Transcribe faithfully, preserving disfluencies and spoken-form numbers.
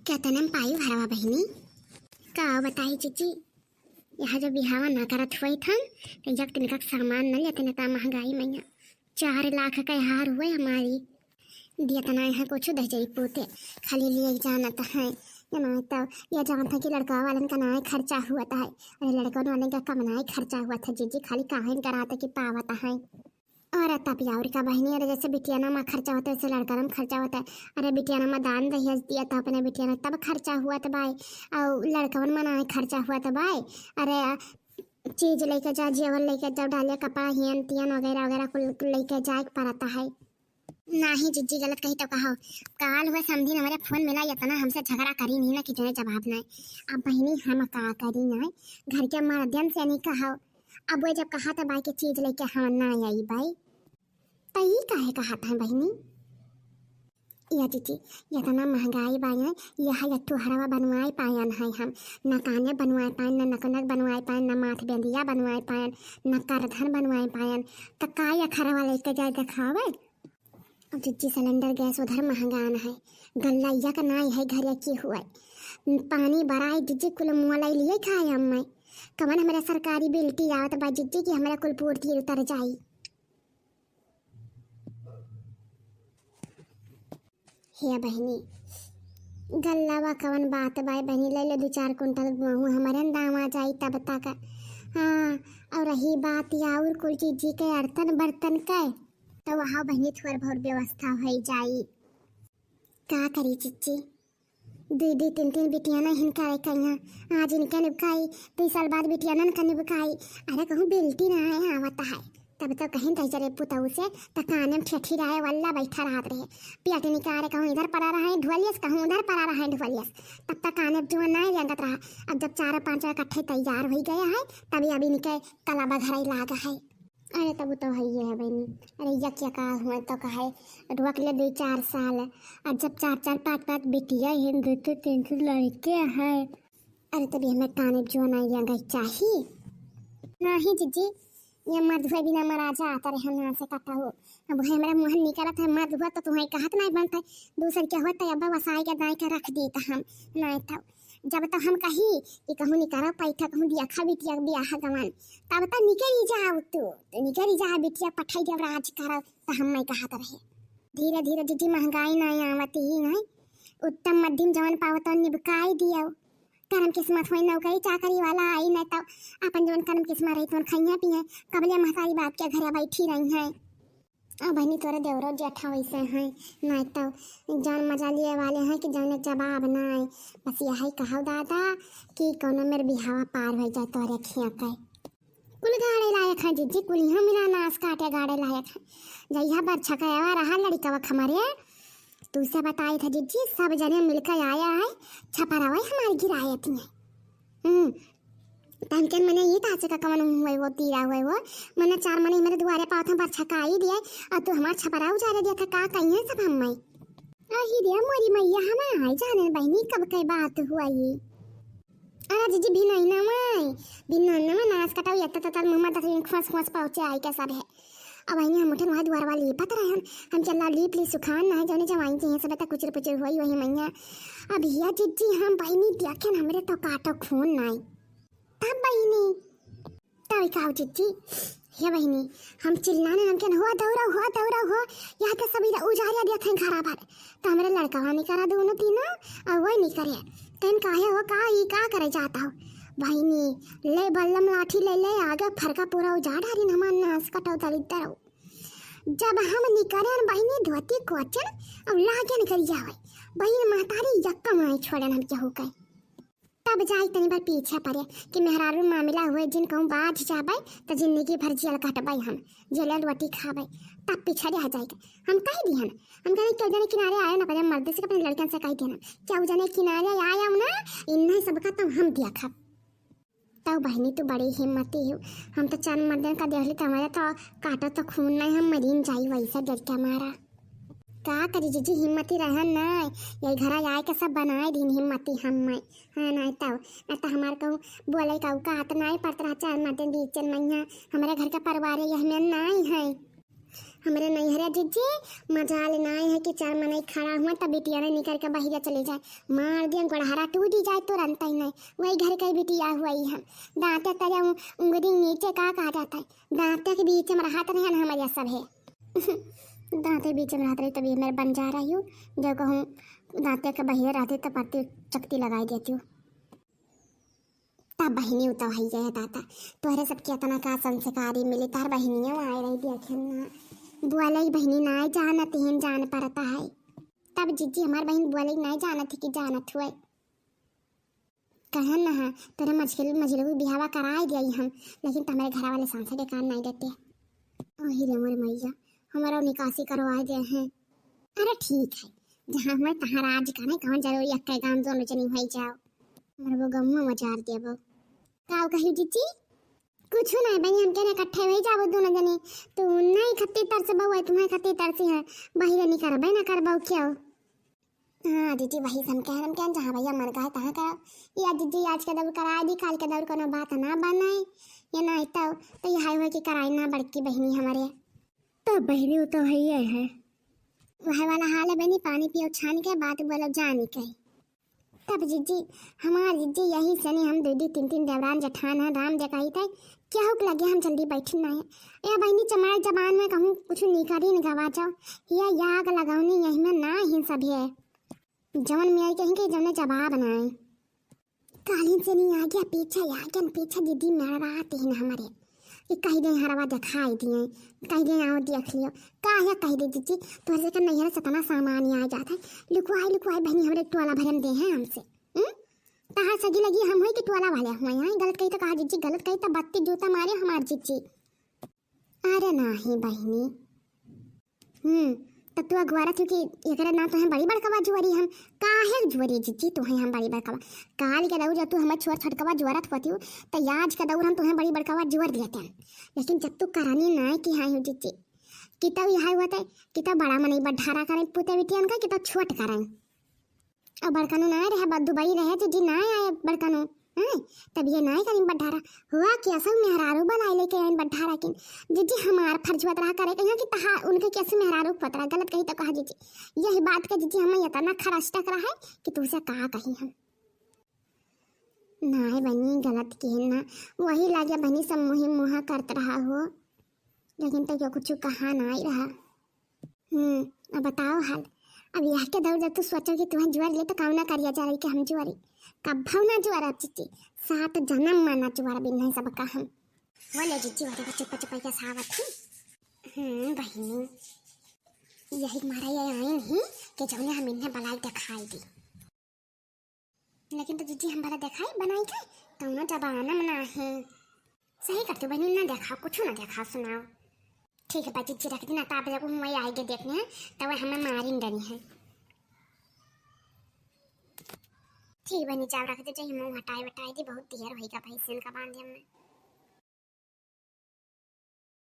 केतने में पाई भरवा बहिनी? का बताई जिज्जी, यहाँ जब बिहावा ना करत हुए थन, तो जब तिनका सामान न लेते न ता महंगाई मैया चार लाख के हार हुए हमारी। दिया तना यहाँ कुछ दह जाई पूते, खाली लिए जानत है। ये ना तो ये जानत है कि लड़का वालन का ना खर्चा हुआ था है, अरे लड़का वालन का कम ना खर्चा हुआ था जिज्जी, खाली काहे कराते कि पावत है। अरे तब और का बहिनी, अरे जैसे बिटियाना मा खर्चा होता है, वैसे लड़का मा खर्चा होता है। अरे बिटियाना मा दान दहेज दिया था अपने बिटियाना, तब खर्चा हुआ था बाय। और लड़कवन मा ना खर्चा हुआ था बाय। अरे चीज लेके जा, जेवर लेके जा, डालिया कपड़ा, हियन तियन वगैरह वगैरह कुल लेके जाए के पड़ता है। नाही जिज्जी, गलत कही तो कहो। काल हुआ समधी न मेरे फोन मिला, इतना हमसे झगड़ा करी नहीं ना कि जने जवाब नहीं। अब बहिनी हम का करी ना, घर के मर्दन से नहीं कहो। अब वो जब कहा था बाई के चीज लेके हम ना आई बाई, तो ई काहे कहा था बहिनी? या जिज्जी, इतना महंगाई बाई है, यह या तुहरवा बनवाए पायन है हम, न काने बनवाए पायन, न नकनक बनवाए पायन, न माथ बेंदिया बनवाए पायन, न करधन बनवाए पायन, तो का या खरवा लेके जाए दिखावे? अब जिज्जी सिलेंडर गैस उधर महंगान है, गल्ला यक नाई है घर की हुआ, पानी बराई जिज्जी कुल मुआ लाई लिए खाए अम्मा। कवन हमरा सरकारी बिल्टी आवत बा जिज्जी कि हमरा कुल पूर्ति उतर जाई। हे बहिनी, गल्लावा कवन बात बाय बहिनी, ले लो दो चार कुंटल गेहूँ हमरे दाम आ जाई तब तक। हाँ, और रही बात या और कुल चीज के अड़तन बर्तन के, तो वहाँ बहिनी थोड़ बहुत व्यवस्था हो जाई। का करी जिज्जी, दुई दुई तीन तीन बिटियाना हिनका रह कइहाँ। आज इनके निबकाई, दुई साल बाद बिटियानन का निबकाई। अरे कहूँ बेल्टी ना है, आवत है। तब तो कहीं तई चले पुतऊ से, त काने में ठेठी रहे वाला बैठा रहत रहे। पियाटी निकारे कहूँ इधर पड़ा रहे ढोलियस, कहूँ उधर पड़ा रहे ढोलियस। तब तक काने में जुआ ना रेंगत रहा। अब जब चार पाँच इकट्ठे तैयार हो गए हैं, तभी अब इनके कला बघरई लाग है। अरे तब तो है ये है बहिनी। अरे यक यका हुआ तो कहे रोक ले दो चार साल। और जब चार चार पाँच पाँच बिटिया हैं, दो दो तीन तीन लड़के हैं। अरे तभी हमें काने जो ना ये गई चाही। नहीं जिज्जी, ये मर्द हुए बिना मरा जात रहे हम यहाँ से कटा हो। अब है मेरा मुँह निकलत है, मर्द हुआ तो तुम्हें कहत नहीं बनता है। दूसर क्या होता है, अब वसाई के दाई के रख दी तो हम नहीं तो जब तो हम कही कि कहूँ निकरो पैठा, कहूँ दिया खा बिटिया के बियाह गवन, तब तो निकरी जाओ तू, तो निकरी जा बिटिया पठाई देव राज करो, तो हम मैं कहत रहे। धीरे धीरे जिज्जी महंगाई ना आवती ही है, उत्तम मध्यम जवन पावत निबकाई दियो। करम किस्मत होई नौकरी चाकरी वाला आई नहीं तो अपन जवन करम किस्मत रही तो खइया पिए, कबले महतारी बाप के घरे बैठी रही है। अब बहिनी तोरे देवरो जेठा वैसे हैं, नहीं तो जान मजा लिए वाले हैं कि जाने जवाब ना आए। बस यही कहो दादा कि कोनो मेरे बिहावा पार हो जाए तोरे खिया के। कुल गाड़े लायक है जिज्जी, कुल यहाँ मिला नाश काटे गाड़े लायक है। जइहा बरछा के आवा रहा लड़िकवा हमारे, तू से बताई था जिज्जी, सब जने मिलकर आया है, छपरावा हमारे गिराए थी। हम्म, तनके मने ये ताचे का कवन हुए वो तीरा हुए वो, मने चार मने मेरे दुआरे पावत हम बरछा का आई दिए, और तू हमार छपरा उजारे दिया था, का कही है सब हम मैं। अही रे मोरी मैया, हम आई जाने बहिनी कब के बात हुआ ये। अरे जिज्जी भी नहीं ना मैं, भी नहीं ना मैं नाश कटाऊ ये तता तता मुँह में दस दिन खोस खोस पहुँचे आई के सब है। अब आई हम उठन वहाँ दुआर वाली ये पता रहे हम, हम चला लीप ली सुखान ना है, जौने जवाइन के हैं सब तक कुचर पुचर हुई वही मैया। अब हिया जिज्जी हम बहिनी देखेन हमरे तो काटो खून नाई। तब बहिनी, तब का हो जिज्जी, हे बहिनी, हम चिल्लाने लमकेन हो दौड़ा हो दौड़ा हो, यहाँ के सब इधर उजारिया दिया थे घरा भर। तो हमरे लड़का वहाँ निकरा दोनों तीनों और वही निकरे। तन काहे हो का ई का करे जाता हो? बहिनी, ले बल्लम लाठी ले ले आगे फरका पूरा उजाड़ हरिन हमार नाश कटो दरिद्र हो। जब हम निकरेन बहिनी धोती कोचन और लागेन करिया होए। बहिन महतारी यक्का माई छोड़ेन हम केहू के। तब जाई तनी बार पीछे पड़े कि मेहरारू मामला हुए जिन कहूँ बाझ जाबे तो जिंदगी भर जेल काटबे हम, जेल रोटी खाबे। तब पीछे रह जाएगा। हम कह दिहन, हम कहने क्यों जाने किनारे आए ना पहले मर्द से अपने लड़कन से कह दिहन, क्यों जाने किनारे आया ना, इन्हें सबका तो हम दिया खा। तब बहिनी तू बड़ी हिम्मती हो, हम तो चंद मर्दन का देख ली तो हमारे तो काटो तो खून नहीं, हम मरीन जाई वैसे डर के मारा। का करी जिज्जी, हिम्मती रहन ना, यही घरा आए के सब बनाए दिन हिम्मती हम मैं। हाँ, नहीं तो, नहीं तो हमार कहूँ बोले का का हाथ नहीं पड़त रहा, चार मर्दन बीच में यहाँ, हमारे घर का परिवार यह में नहीं है। हमरे नैहरे जिज्जी, मजाल नाय है कि चार मनई खड़ा हुआ तब बिटिया ने निकर के बहिरा चले जाए, मार दिया गोड़हरा टूटी जाए तुरंत ही नहीं, वही घर के बिटिया हुआ ही हम, दांते तले उ-, उंगली नीचे का कहा जाता है, दांते के बीच में रहत रहे ना हमारे सब है। दांते बीच में रहत रही तभी मेरे बन जा रही हूँ, जो कहूँ दांते के बहिरा रहते तो परती चकती लगाई देती हूँ। तब बहिनी उतव है ये दादा, तोहरे सबके इतना का संस्कारी मिली, तार बहिनियों आए रही देखे ना, बोले बहिनी नाय जानत हिन जान पड़ता है। तब जिज्जी हमार बहिन बोले नाय जानत ही कि जानत हुए। कहन ना है, तोरे मझिल-, मझिलवी बिहावा कराए दिया हम, लेकिन तो हमारे घर वाले सांसे के कान नहीं देते। ओही रे मोर मैया, हमारा निकासी करवाए दे हैं। अरे ठीक है, जहाँ हुए तहाँ राज करे, कौन जरूरी अक्के गांव दोनों जनी हुई जाओ। हमर वो गमुआ मजार देबो। का कही जिज्जी? कुछ नहीं बनी, हमके ना इकट्ठे हुई जाबो दोनों जनी। तू नहीं खत्ती तरस बउआ, तुम्हें खत्ती तरसी है, बहिरे नहीं करबे ना करबो क्यों? हाँ जिज्जी, वही से हम कह, हम कह जहाँ भैया मन का है तहाँ करो। या जिज्जी आज के दौर करा दी, काल के दौर कोनो बात ना बने, ये नहीं तो, तो यह है कि कराई ना बड़की बहिनी हमारे। तो बहिनी वो तो है ही है। वह वाला हाल है बनी, पानी पियो छान के, बात बोलो जानी के। तब जिज्जी, हमार जिज्जी यही सने हम दो दो तीन तीन देवरान जेठान हैं, राम जकाई थे, क्या हुक लगे हम जल्दी बैठन ना है। या बहिनी चमार जबान में कहूँ कुछ निकरी न गवा जाओ, या याग लगौनी यही में ना ही सब है। जवन में आई कहीं के जवने जवाब ना आए। कालीन से नहीं आ गया पीछे, आ गया पीछे दीदी मेरा रात ही ना हमारे। ये कह दे हरवा दिखाई दिए, कह दे आओ देख लियो। का है कह दे जिज्जी, तोहरे से नैहर से इतना सामान ही आ जाता है। लुकवाई लुकवाई बहनी हमरे टोला भरे में दे हैं हमसे। हम्म? तहार सगी लगी हम हुई कि टोला वाले हुए हैं? गलत कही तो कहा जिज्जी, गलत कही तो बत्ती जूता मारे हमार जिज्जी। अरे नाही बहिनी। हम्म, तब तू अगुआरत हो कि एकरे ना तोहे बड़ी बड़कवा जुआरी हम। काहे जुआरी जिज्जी तोहे हम बड़ी बड़कवा? काल के दौर जब तू हमर छोर छोटकवा जुआरत होती हो, त याज के दौर हम तोहे बड़ी बड़कवा जुआर दिया तेन। लेकिन जब तू करानी ना कि हाँ हो जिज्जी, कि तब यह हुआ थे, कि तब बड़ा मनई बड्ढारा करें पुते बिटियन का, कि तब छोट करें। और बड़कनू ना रहे, बद्दू बड़ी रहे, जिज्जी ना आए बड़कनू। हैं? तब ये नाई करीन बड्ढारा। हुआ कि असल मेहरारू बनाए लेके आइन बड्ढारा किन। जिज्जी हमार फर्ज बतरा करे कहिया कि तहा उनके कैसे मेहरारू पतरा गलत कही तो कहा जिज्जी। यही बात के जिज्जी हमें इतना खरचटक रहा है कि तुझसे कहा कही हम। नाई बनी गलत किहे ना। वही लागे बनी सब मुही मुहा करत रहा हो। लेकिन तो क्यों कुछ कहा नाई रहा। हम्म, अब बताओ हाल। अब यह के दौर जब तू सोचो कि तुम्हें जुआर ले तो काऊ ना करिया जा रही कि हम जुआरी। कब भाव ना जुआर अब जिज्जी। सात जन्म में ना जुआर बिन नहीं सबका हम। वो ले जिज्जी वाले को चुप चुप के सावत थी। हम्म, बहिनी। यही मारा ये आइन ही कि जौने हम इन्हें बलाई दिखाई दी। लेकिन तो जिज्जी हम भला देखाई बनाई के, कौनो जमाना में ना है। सही करते बहनी, ना देखाओ, कुछ ना देखाओ, सुनाओ। ठीक है बा जिज्जी, रख दी ना, ताप जब वही आएंगे देखने हैं, तब हमें मारिन डरी है। ठीक बहनी, जाओ रख दे, जाइए मुँह हटाए वटाए दी, बहुत देर होइगा भाई, सेन का बांध दिया हमने।